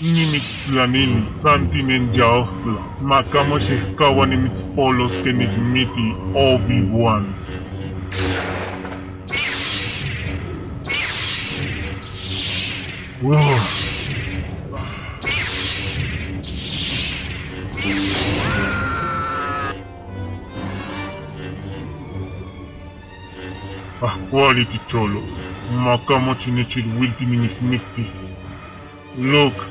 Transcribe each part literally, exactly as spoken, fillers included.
Nimitstlanili, santi nen yaojtla. Ma kamo sihkahua nimitspoloske nikmiti, Obi-Wan. Ahkuali ticholo, ma kamo chi nechilhuilti nimitsmiktis. Luke,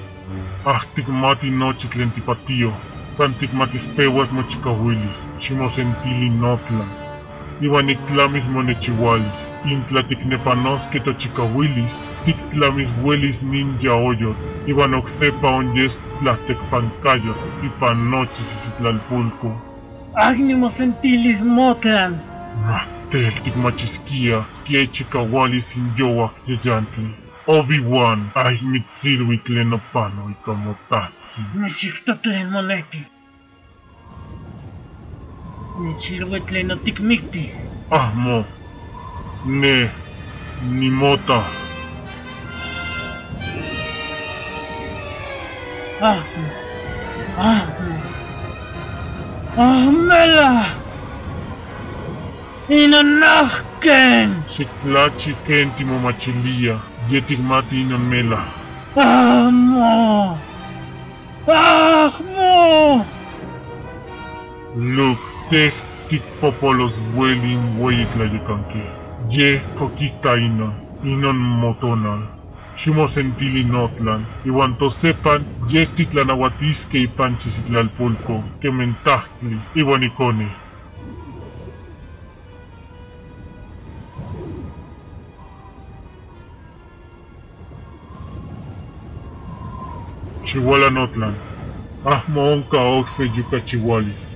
aj tikmati nochi tlen tipatio, san tikmatis pehuas mochikahuilis, ximosentili notlan. Iwan niktlamis monechihualis, intla tiknepanoske tochikahuilis, tiktlamis huelis nin yaoyotl, iwan oksepa onyes tlatekpankayotl ipan nochi sisitlalpulko. Aj nimosentilis motlan. Mahtel tikmachiskia, kia ichikahualis in youak yayantli. Obi-Wan, ai mitsilhui tlen nopano ika motajtsin. Nixikto tlen monekti. Nechilhui tlen notikmikti. Ahmo. Ne, nimota. Ahmo. Ahmo. Ahmela. Inonahken. Xiktlachik ken timomachilia, ye tikmati inon mela. Ahmo. Ahmo. Luke, tej tikpopolos hueli in hueyi tlayekanki. Yej kokita inon, inon motonal. Ximosentili notlan, iwan tosepan yej titlanahuatiske ipan sisitlalpulko kementahtli, iwan ikone. Xihuala notlan. Ahmo onka okse yukachihualis.